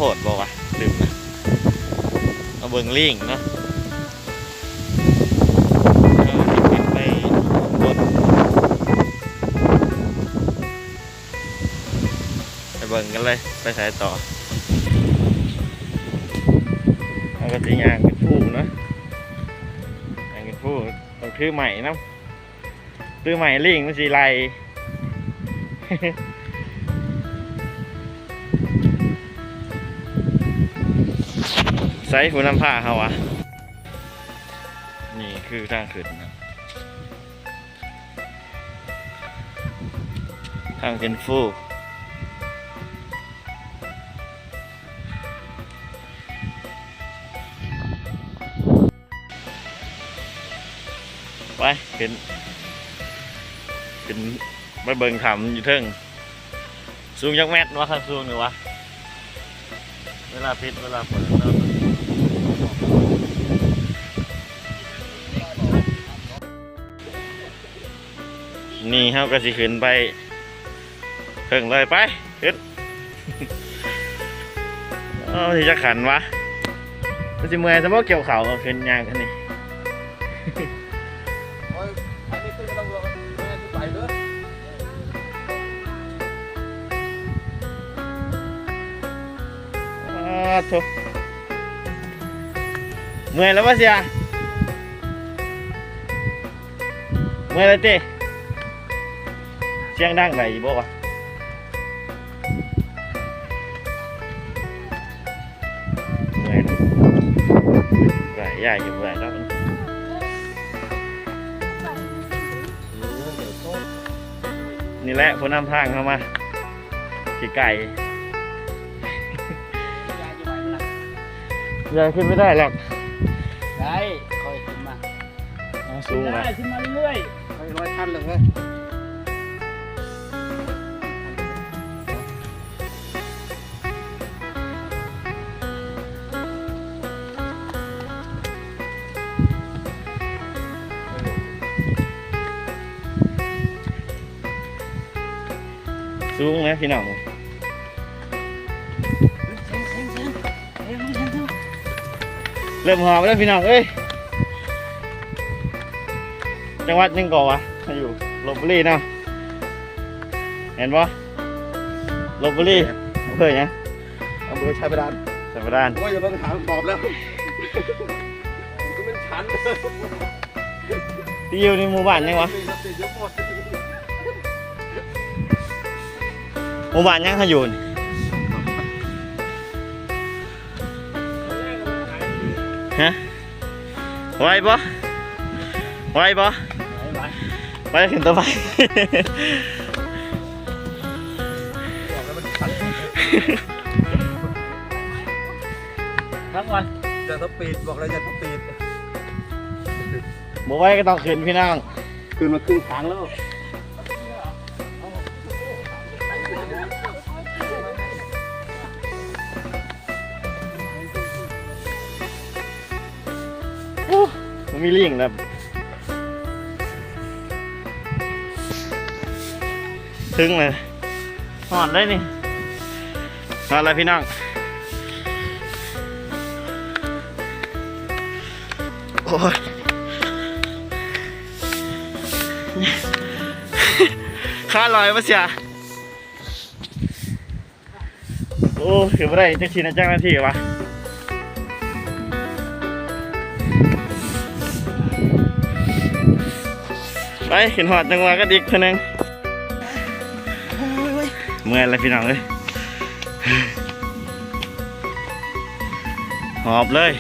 ໂພດບໍ່ວະ ລືມລະ. ມາເບິ່ງລີງເນາະ ເຮົາຊິຂຶ້ນໄປຂ້າງບົນ ໄປເບິ່ງກັນເລີຍ ໄປໃສຕໍ່. ເຮົາກໍຊິຍ່າງຂຶ້ນພູເນາະ ຍ່າງຂຶ້ນພູ ຕ້ອງຖືໄມ້ນຳ. ຖືໄມ້ ລີງມັນຊິໄລ່. ໃສຜູ້ນຳພາເຮົາວະ? ນີ້ຄືທາງຂຶ້ນນະ ທາງຂຶ້ນພູ. ໄປ ຂຶ້ນ ຂຶ້ນໄປເບິ່ງຖ້ຳຢູ່ເທິງ. ສູງຈັກແມັດວະ? ຄັນສູງນີ້ວະ ເວລາປິດເວລາເປີດເນາະ. ນີ້ເຮົາກໍຊິຂຶ້ນໄປເທິງເລີຍ ໄປ ຂຶ້ນ. ເອີ ຊິຈັກຂັ້ນວະ? ມັນຊິເມື່ອຍຊະບໍ່ ກ່ຽວເຂົ້າ ເອົາຂຶ້ນຍາກອັນນີ້. ໂອ້ຍ ອັນນີ້ຂຶ້ນບໍ່ຕ້ອງຫ່ວງ ແມ່ນໄປເດີ. ອາໂທ້ ເມື່ອຍແລ້ວບໍ່ເສຍ? ເມື່ອຍແລ້ວຕິ? ສຽງດັງໄດ້ຢູ່ບໍ່ວະ? ເມື່ອຍແລ້ວ ໄດ້ ຢ້ານຢູ່ບໍ່ໄດ້ດອກ. ນີ້ແຫຼະຜູ້ນຳທາງເຮົາມາ ຊິໄກ ຢ່າຂຶ້ນໄປໄດ້ດອກ. ໄດ້ ຄ່ອຍຂຶ້ນມາ. ເອົາ ສູງ ຂຶ້ນມາ ລະ ຂຶ້ນມາເລື້ອຍໆ ຄ່ອຍ ຮ້ອຍຂັ້ນເລີຍເວີຍ. ສູງນະພີ່ນ້ອງ. ເລີ່ມຫອບແລ້ວພີ່ນ້ອງເອີຍ. ຈັງຫວັດຫຍັງເກາະວະ? ຢູ່ລົບບຸລີເນາະ ແມ່ນບໍ່? ລົບບຸລີ ອຳເພີຫຍັງ? ອຳເພີໄຊບາດານ ໄຊບາດານ. ໂອ້ຍ ຢ່າເບິ່ງຫາຫອບແລ້ວ ມັນຊັນ. ຢູ່ໃນໝູ່ບ້ານຫຍັງວະ? ໝູ່ບ້ານຫຍັງເຮົາຢູ່ນີ້? ຮະ? ໄຫວບໍ່? ໄຫວບໍ່? ໄຫວ ໄຫວ ຂຶ້ນຕໍ່ໄປ. ພັກກ່ອນ ຢ່າສະປີດ ບອກແລ້ວຢ່າສະປີດ. ບໍ່ໄຫວກໍຕ້ອງຂຶ້ນພີ່ນ້ອງ ຂຶ້ນມາຄຶ່ງທາງແລ້ວ. ໂອ້ ບໍ່ມີລີງແລ້ວ ເຖິງແລ້ວ. ຮອດໄດ້ນີ້ ຮອດແລ້ວພີ່ນ້ອງ. ໂອ້ຍ ຂາລອຍບໍ່ເສຍ? ໂອ້ ຄືບໍ່ໄດ້ຈັກຊິນະ ຈັກນາທີວະ. ໄປ ຂຶ້ນຮອດຈັ່ງວ່າກັນອີກເທື່ອໜຶ່ງ. ໂອ້ຍ ເມື່ອຍແລ້ວພີ່ນ້ອງເອີຍ ຫອບເລີຍ.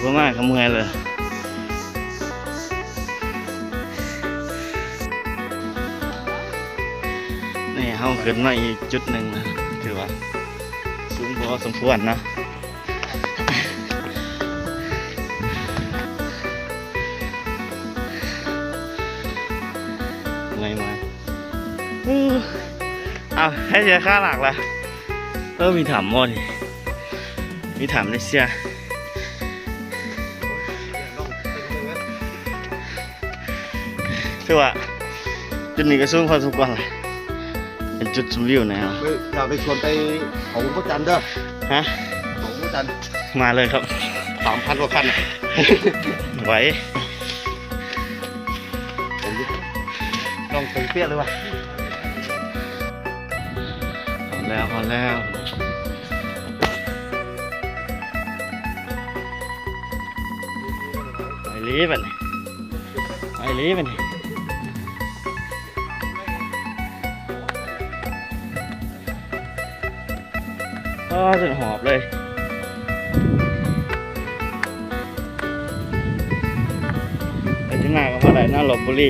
ບໍ່ມາກໍເມື່ອຍເລີຍ. ນີ້ເຮົາຂຶ້ນມາອີກຈຸດໜຶ່ງນະ ຖືວ່າສູງພໍສົມຄວນເນາະ. ເມື່ອຍມາກ. ເອົາ ໃຫ້ເສຍຂາຫຼາກລະ. ເອີ ມີຖ້ຳບໍ່ນີ້? ມີຖ້ຳເດເຊຍ. ໂອ້ຍ ເສຍນ້ອງເຕັມເລີຍ. ຖືວ່າຈຸດນີ້ກໍສູງພໍສົມຄວນແຫຼະ ເປັນຈຸດຊົມວິວແນວ. ເອີ ຢ່າໄປຊວນໄປເຂົາພະຈັນເດີ. ຮະ? ເຂົາພະຈັນ. ມາເລີຍຄັບ. ສາມພັນກວ່າຂັ້ນ. ໄຫວ. ລອງເຖິງເປຍເລີຍວ່າ. ຮອດແລ້ວ ຮອດແລ້ວ. ໄປເລີຍບັດນີ້ ໄປເລີຍບັດນີ້. ອ້າ ຈົນຫອບເລີຍ. ໄປທີ່ມາກໍມາໄດ້ນະ ລົບບຸລີ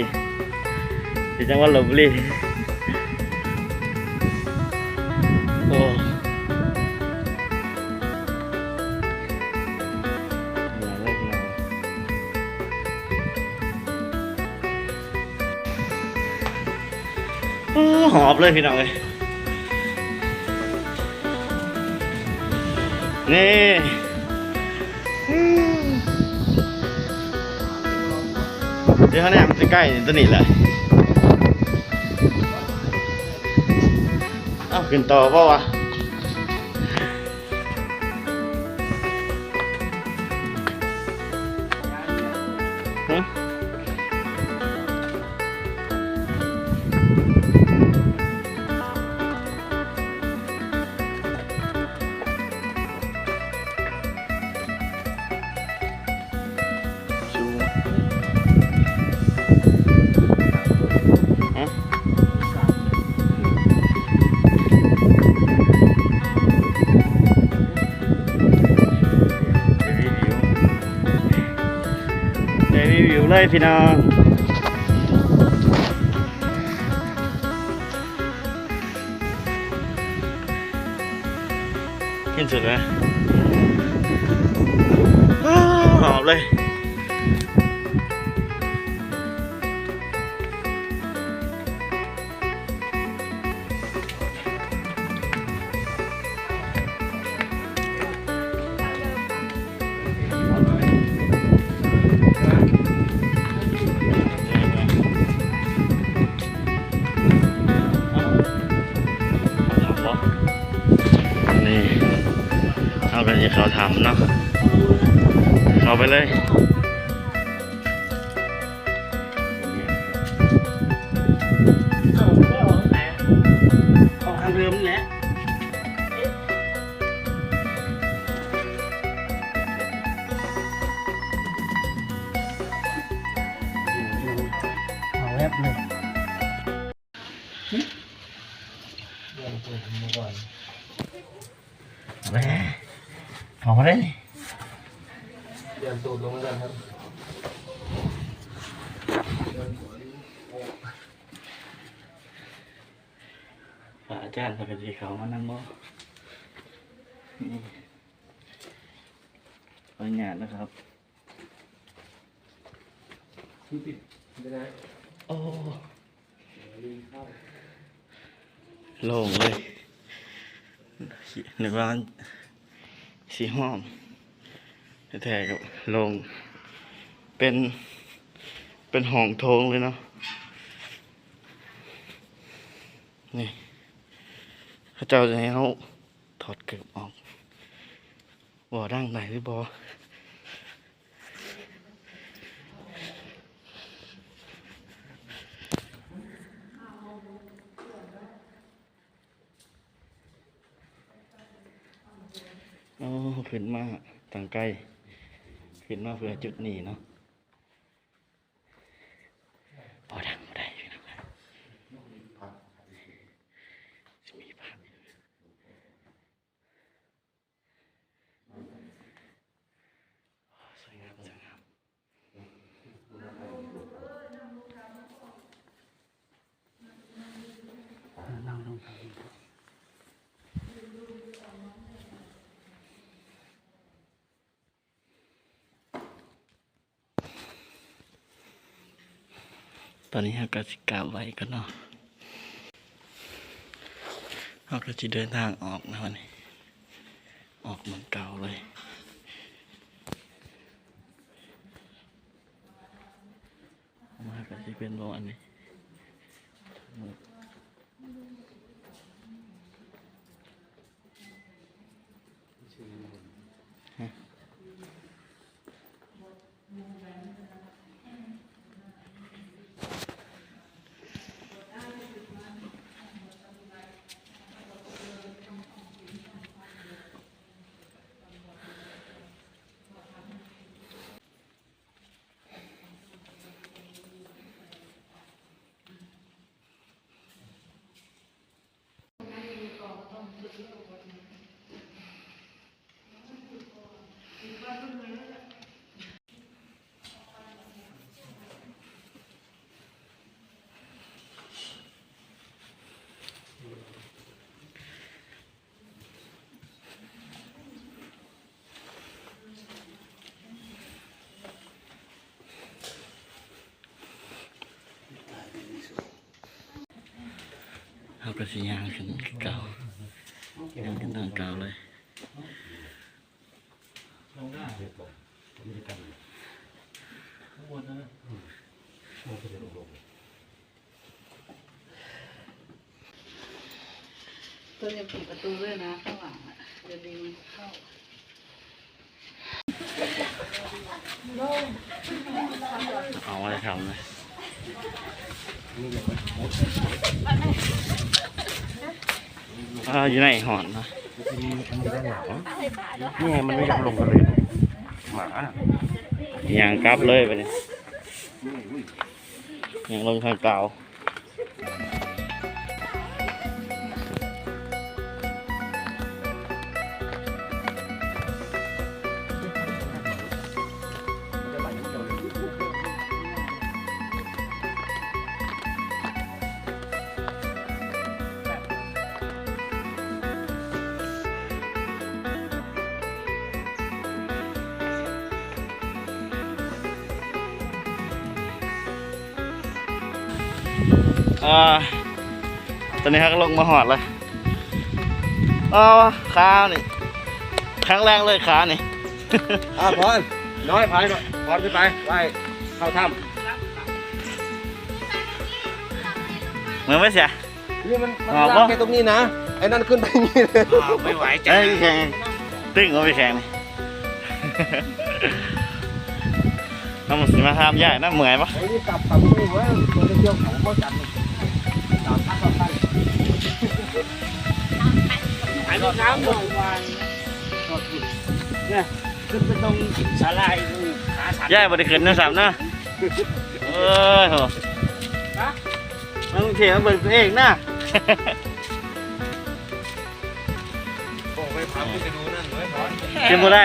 ທີ່ຈັງຫວັດລົບບຸລີ. ໂອ້ ໂອ້ ຫອບເລີຍພີ່ນ້ອງເອີຍ. ນີ້ ດຽວເຮົາແນມໃກ້ໆ ຕົວນີ້ແຫຼະ. ເອົາ ຂຶ້ນຕໍ່ບໍ່ວະ? ຫຶ? ໄດ້ວິວ ໄດ້ວິວເລີຍພີ່ນ້ອງ. ເຫັນສຸດເລີຍ ຫອບເລີຍ. ນີ້ ເຮົາກໍຊິເຂົ້າຖ້ຳເນາະ ເຂົ້າໄປເລີຍ. ເອົາ ບໍ່ອອກແຫຼະ ອອກທາງເດີມແຫຼະ. ເອົາແວບເລີຍ. ແໝ່ ເຂົ້າມາໄດ້ນີ້ ຢ້ານໂດດລົງນຳກັນຄັບ. ພະອາຈານເພິ່ນກໍຊິເຂົ້າມານຳບໍ່? ນີ້ ຂໍອະນຸຍາດນະຄັບ. ໂອ້ ໂລ່ງເລີຍ ນຶກວ່າມັນຊິຫ້ອມ ແທ້ໆກໍໂລ່ງ ເປັນ ເປັນຫ້ອງໂຖງເລີຍເນາະ. ນີ້ ເຂົາເຈົ້າຈະໃຫ້ເຮົາຖອດເກີບອອກ ບໍ່ ດັງໄດ້ຫຼືບໍ່? ໂອ້ ຂຶ້ນມາຕັ້ງໄກ ຂຶ້ນມາເພື່ອຈຸດນີ້ເນາະ. ບໍ່ດັງບໍ່ໄດ້ພີ່ນ້ອງ ຊິມີພະ. ສວຍງາມ ສວຍງາມ. ເອີ ນັ່ງລົງ. ຕອນນີ້ເຮົາກໍຊິກາບໄຫວ້ກ່ອນເນາະ ເຮົາກໍຊິເດີນທາງອອກນະບັດນີ້ ອອກເມືອງເກົ່າເລີຍ ມາ ກໍຊິເປັນປະມານນີ້. ເຮົາກໍຊິຍ່າງຂຶ້ນຄືເກົ່າ, ຍ່າງຂຶ້ນທາງເກົ່າເລີຍ. ເພິ່ນຍັງປິດປະຕູເລີຍນະ ຂ້າງຫຼັງອະ ດຽວລິງມັນເຂົ້າ. ເອົາໄວ້ທຳນະ. ອ່າ ຢູ່ໃນຮ້ອນນະ. ນີ້ ມັນບໍ່ຢາກລົງກັນເລີຍ ໝານະ. ຍ່າງກັບເລີຍບາດນີ້ ຍ່າງລົງທາງເກົ່າ. ອ່າ ຕອນນີ້ເຮົາກໍລົງມາຮອດແລ້ວ. ເອີ ຂານີ້ ຄັ້ງແລກເລີຍຂານີ້. ອ່າ ພອນ ນ້ອຍ ພາ ພອນຂຶ້ນໄປ ໄຫວ້ເຂົ້າຖ້ຳ. ເມືອໄປເສຍ. ນີ້ມັນ ມັນ ອ່າ ລາກແຄ່ຕົງນີ້ນະ ໄອ້ນັ້ນຂຶ້ນໄປນີ້ເລີຍ. ອ່າ ບໍ່ໄຫວໃຈ ເອີຍ ແຂງ ຕຶງເອົາໄປແຂງ. ນ້ຳ ຊິມາຖາມຍາຍນະ ເມື່ອຍບໍ່? ໄອ້ນີ້ຕັບ ຕັບນີ້ເວີ້ຍ ຕົວດຽວຂອງບໍ່ຈັນ ສາມພັນກວ່າພັນ. ໄອ້ນ້ຳໜ້ອຍວ່າ ນີ້ ຂຶ້ນໄປຕົງສາລາຍ ຂາສັ່ນ. ຍາຍບໍ່ໄດ້ຂຶ້ນນະ ຊ້ຳນະ. ເອີຍ ໂຫ ຮະ ມາກລຸງເທບມາເບິ່ງຕົວເອງນະ. ໂອ້ ໄປພັກໄປດູນັ້ນເວີ້ຍ ພອນ ຂຶ້ນບໍ່ໄດ້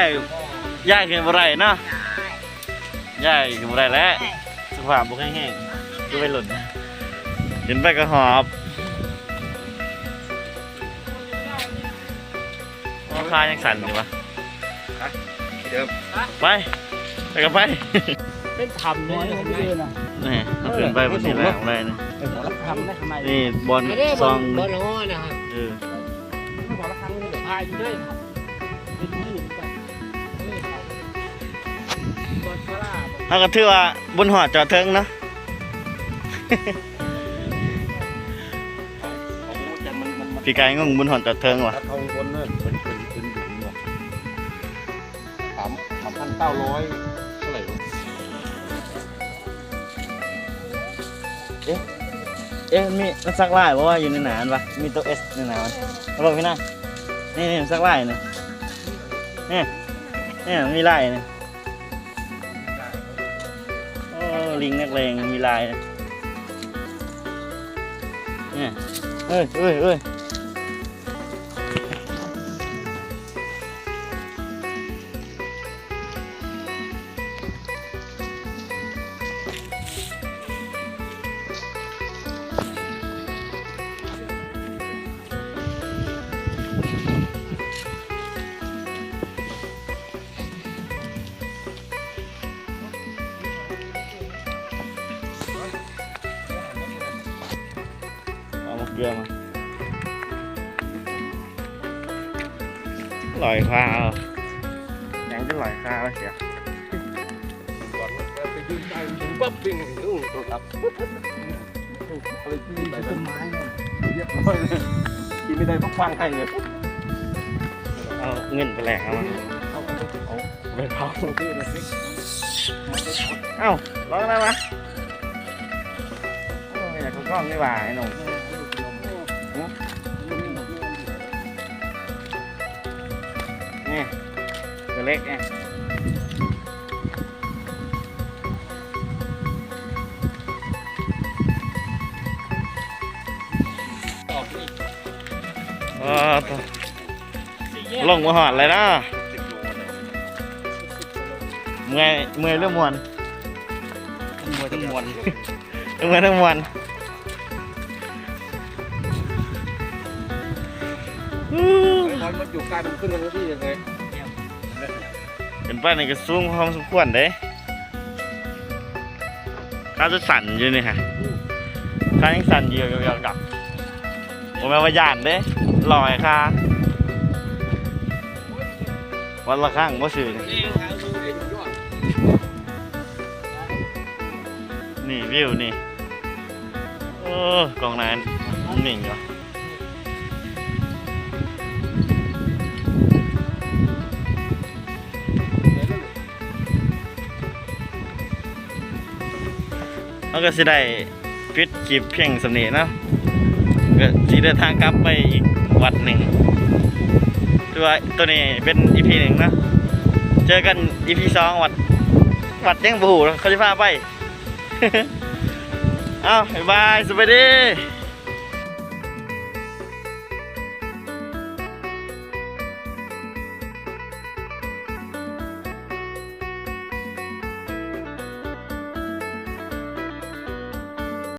ຍາຍຂຶ້ນບໍ່ໄດ້ເນາະ. ຍາຍຂຶ້ນບໍ່ໄດ້ແລ້ວ ສຸຂະພາບບໍ່ແຂງແຮງ ຄືໄວລຸ້ນ ຂຶ້ນໄປກໍຫອບ. ອໍ ຂາຍັງສັ່ນຢູ່ວະ. ຮະ ທີ່ເດີມ ໄປ ໄປກໍໄປ. ເປັນຖ້ຳເລີຍນະ ນີ້ ເຮົາຂຶ້ນໄປບນນີ້ແຫຼະ ເອີ ໄດ້ນີ້ ນີ້ບ່ອນຊ່ອງ ບ່ອນຫໍນະ. ເອີ ພາຍຢູ່ເດີ ເຮົາກໍຖືວ່າບຸນຮອດຈອດເຖິງເນາະ. ປີກາຍງົງບຸນຮອດຈອດເຖິງວ່າ. ສາມ ສາມພັນເກົ້າຮ້ອຍເທົ່າໃດ? ເອ ເອ ມີ ມັນສັກລາຍບໍ່ວ່າຢູ່ໃນໜ້າມັນວະ? ມີຕົວເອສໃນໜ້າມັນ ເອົາເບິ່ງພີ່ນາ. ນີ້ ນີ້ ມັນສັກລາຍນີ້ ນີ້ ນີ້ ມັນມີລາຍນີ້. ໂອ້ ລິງນັກເລງມີລາຍນີ້. ເອີຍ ເອີຍ ເອີຍ. ເອົາໝາກເກືອມາ ລອຍຄາເອົາ ແຂງຈົນລອຍຄາແລ້ວເສຍ. ໄປຢືນໃກ້ມັນ ປ ເປັນຫຍັງຄືໂທລະສັບ ເອົາໄປປີນໃສ່ຕົ້ນໄມ້ເນາະ ຮຽບຮ້ອຍເລີຍ ກິນໄດ້ບັກຟັງໃຫ້ເລີຍ ເອົາເງິນໄປແລກເອົາ ເອົາ ເອົາໄປເຜົາ ເອົາ ລອງໄດ້ປະ? ໂອ້ຍ ຢາກກະກ້ອງນີ້ຫວ່າໄອ້ໜຸ່ມ ນີ້ ຕົວເລັກນີ້ ອໍ ລົງມາຮອດແລ້ວເນາະ ເມື່ອຍ ເມື່ອຍຫຼືມ່ວນ? ທັງເມື່ອຍທັງມ່ວນ ທັງເມື່ອຍທັງມ່ວນ ມັນຢູ່ໃກ້ ມັນຂຶ້ນມາທີ່ຍັງໄງ ຂຶ້ນໄປນີ້ກະສູງພໍສົມຄວນເດ້ ຂາຈະສັ່ນຢູ່ນີ້ຮະ ຂາຍັງສັ່ນຢູ່ ຢອກໆ ບໍ່ແມ່ນວ່າຢ້ານເດ້ ລອຍຂາ ວັນລະຄັ້ງບໍ່ຊື່ນີ້ ນີ້ວິວນີ້ ເອີ ກ້ອງໜ້າມັນນິ່ງຢູ່ ເຮົາກະຊິໄດ້ປິດຄລິບພຽງສ່ຳນີ້ເນາະ ກະຊິເດີນທາງກັບໄປອີກວັດໜຶ່ງ ຖືວ່າໂຕນີ້ເປັນອີພີໜຶ່ງເນາະ ເຈີກັນອີພີສອງ ວັດ ວັດຫຍັງບໍ່ຮູ້ ເຂົາຊິພາໄປ ເອົ້າ ບາຍບາຍ ສະບາຍດີ.